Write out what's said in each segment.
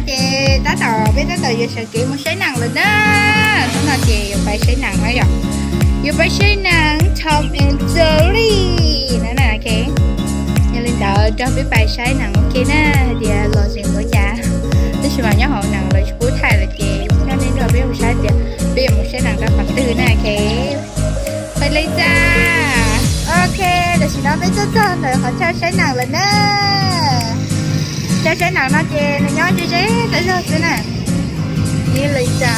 Ces tab tom peb tab tom yuav sawv kev mus saib nees lawm na. Hnub no ces yuav pais saib nees na yom. Yuav pais saib nees Tom and Jerry na na, ok. Yog li ntawd nrog peb pais saib nees ua ke na, hais tias los tseem ua cas. Tab sis mas nyob hauv nees lawv tsis pub thaij lawm ces nrog nej nrog peb mus saib tias peb yuav mus saib nees rau qhov twg na, ok. Pais li tsa. Ok, tam sim no peb tuaj txog ntawm qhov chaw saib nees lawm na. Chaw saib nees no ces nws nyob ze ze tas zog xwb na. Ib li tsa.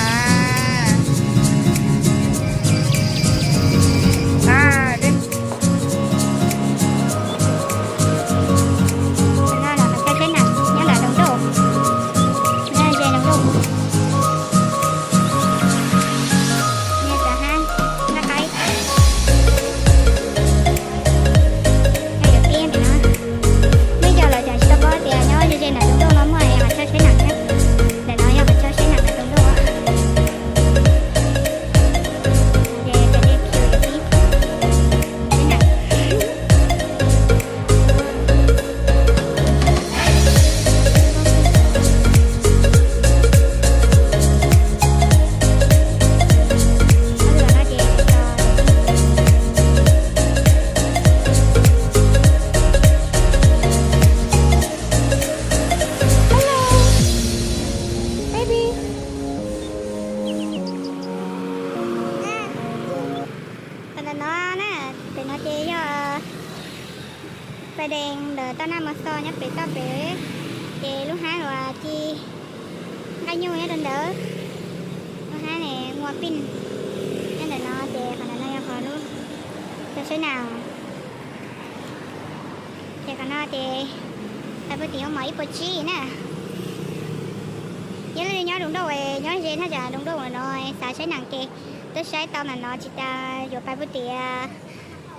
Qhov no los qhov chaw saib nees nyob ntawm Doog Doj, nyob ze Doog Doj. Nyob rau hab nqaij qaib. Nyob yuav tiab ntawm no. Muaj ib co lawv tseem tsis tau paub tias nyob ze ze ntawm Doog Doj no muaj qhov chaw saib nees na. Ntawm no yog qhov chaw saib nees ntawm Doog Doj. Qhov ntawm no na, pem no ces yog pas dees ntawm toj naj mos xos nyob pem toj pem, ces lub hab uas ci nqaij nyuj nyob rau ntawd, lub hab ne mua pij nyob ntawm no ces qhov ntawm no yog qhov lub chaw saib nees. Ces qhov no ces pais puag tim ua mov ib puas tsib na. Yog leej twg nyob Doog Doj, nyob ze thaj tsam Doog Doj no xav saib nees ces tuaj saib tau ntawm no, tsis tas yuav pais puag tim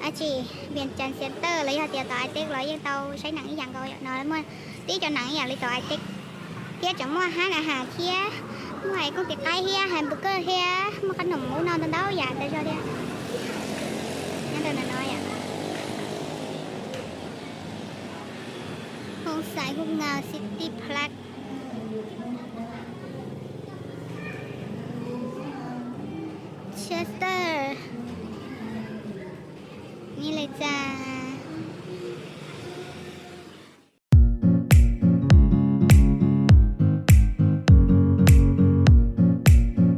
dab tsi, Vias Cas Xiav Tawj los yog tias tom Aiteb los yeej tau saib nees ib yam nkaus. No muaj tib co nees ib yam li tom Aiteb thiab tseem muaj hab na has thiab, muaj hais kooj tis qaib thiab hais npus kawj thiab muaj qab noom ub no ntau ntau yam tas zog thiab. Nyob ntawm no yom, Hoob Xais Hub Ngao City Park.